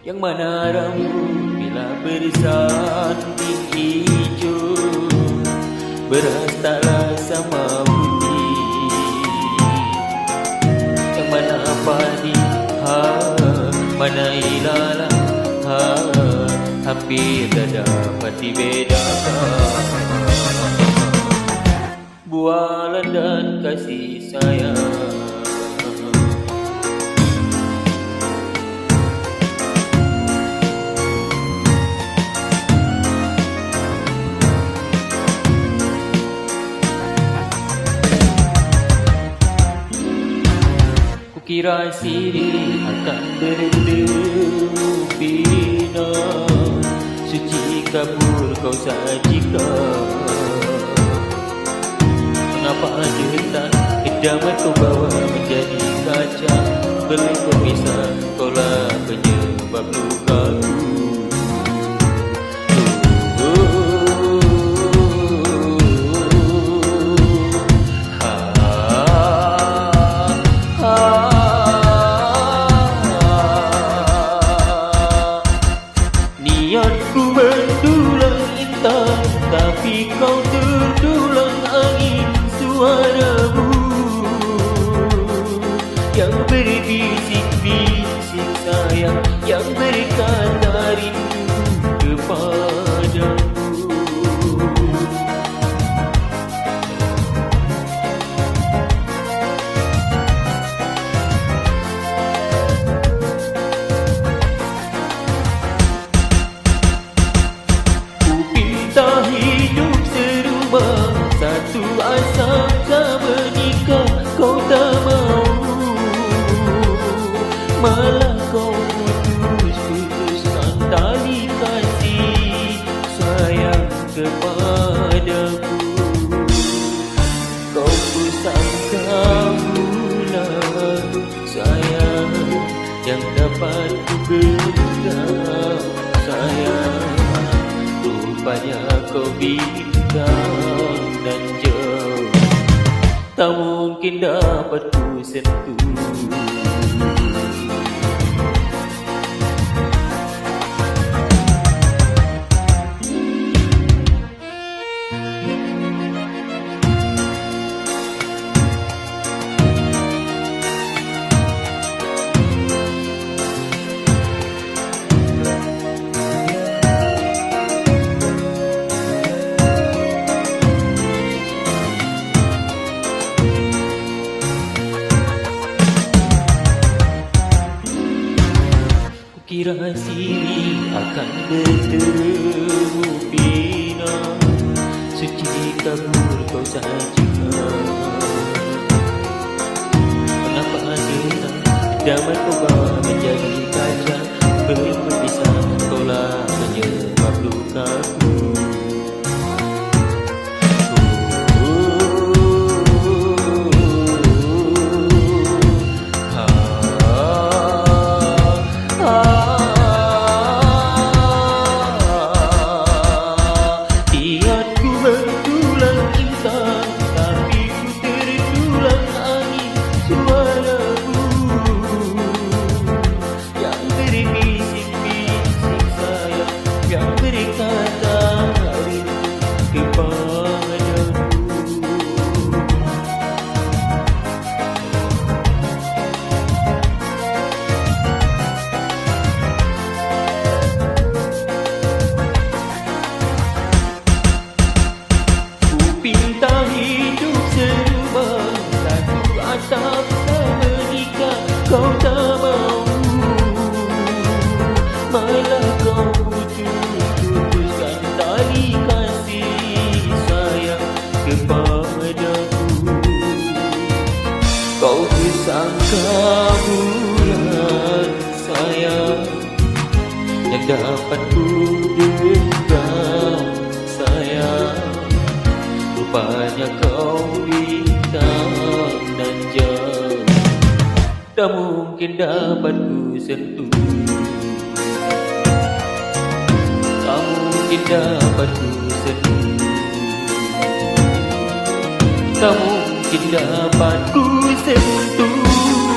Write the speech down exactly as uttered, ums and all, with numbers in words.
Nyang mana rambu bila bersanding ijo, beras tak rasa mawuti. Nyang mana padi, ha, mana ilalang, ha, hampir tak dapat dibedakan. Bualan dan kasih sayang. Kukira sirih akan bertemu bina, suci kabur kau sajikan. Mengapa cinta idaman kau bawa menjadi kaca, berlengkung bisa kau lah penyebab lukaku. Niatku mendulang intan, tapi kau terdulang angin suaramu yang berbisik-bisik sayang, yang berkata rindu kepadamu. Ku pinta hidup serumah, satu asap tak menikah, kau tak mau. Malah kau putus, putuskan tali kasih sayang kepadaku. Kau kusangka bulan sayang yang dapat kugenggam sayang. Rupanya kau bintang nan jauh, tak mungkin dapat kusentuh. Kukira sirih akan bertemu bina, suci kabur kau sajikan. Mengapa akhirnya damai kau bawa menjadi kaca, berliput pisah kau lah penyebab lukaku. Niatku mendulang intan, tapi ku tertulang angin suaramu yang berbisik-bisik sayang, yang berkata rindu kepadamu. Ku pinta hidup serumah, satu atap tak menikah, kau tak mau. Malah kau putus, putuskan tali kasih sayang kepadaku. Kau kusangka bulan sayang yang dapat kugenggam sayang. Rupanya kau bintang nan jauh, tak mungkin dapat kusentuh. Tak mungkin dapat kusentuh. Tak mungkin dapat ku sentuh.